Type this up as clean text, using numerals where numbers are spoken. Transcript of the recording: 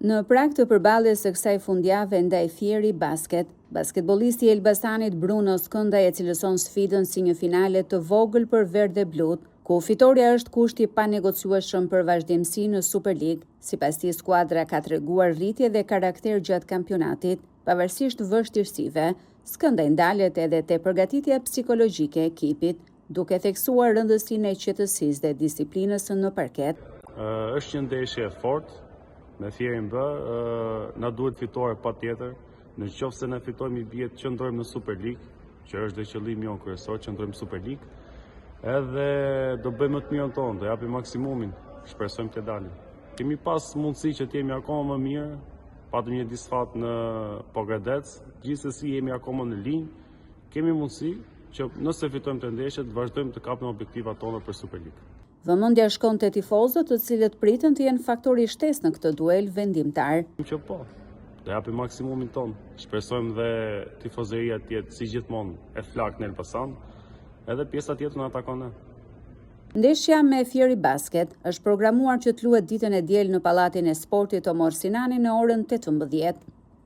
Në prag të përballjes së kësaj fundjave ndaj Fieri Basket, basketbollisti i Elbasanit Bruno Skëndaj e cilëson sfidën si një finale të vogël për verdheblutë, ku fitorja është kushti i panegociueshëm për vazhdimësi në Superligë. Sipas tij, skuadra ka treguar rritje dhe karakter gjatë kampionatit, pavarësisht vështirësive. Skëndaj ndalet edhe te përgatitja psikologjike e ekipit, duke theksuar rëndësinë e qetësisë dhe disiplinës në parket. Është një ndeshje e fortë me Fierin B, na duhet fitore patjetër. Në qoftë se ne fitojmë i bie të qëndrojmë në Superligë, që është dhe qëllimi jonë kryesor, qëndrojmë në Superligë. Edhe do bëjmë më të mirën tonë, do japim maksimumin, shpresojmë të dalim. Kemi pas mundësi që të jemi akoma më mirë, patëm një disfatë në Pogradec, gjithsesi jemi akoma në linjë, kemi mundësi që nëse fitojmë të ndeshjet, të vazhdojmë të kapim objektivat tona për Superligë. Vëmendja shkon te tifozët, të cilët priten të jenë faktori shtesë në këtë duel vendimtar. Që po, do japim maksimumin tonë. Shpresojmë dhe tifozeria të jetë si gjithmonë e flaktë në Elbasan, edhe pjesa tjetër na takon ne. Ndeshja me Fieri Basket është programuar që të luhet ditën e diel në Pallatin e Sportit Tomor Sinani në orën 18.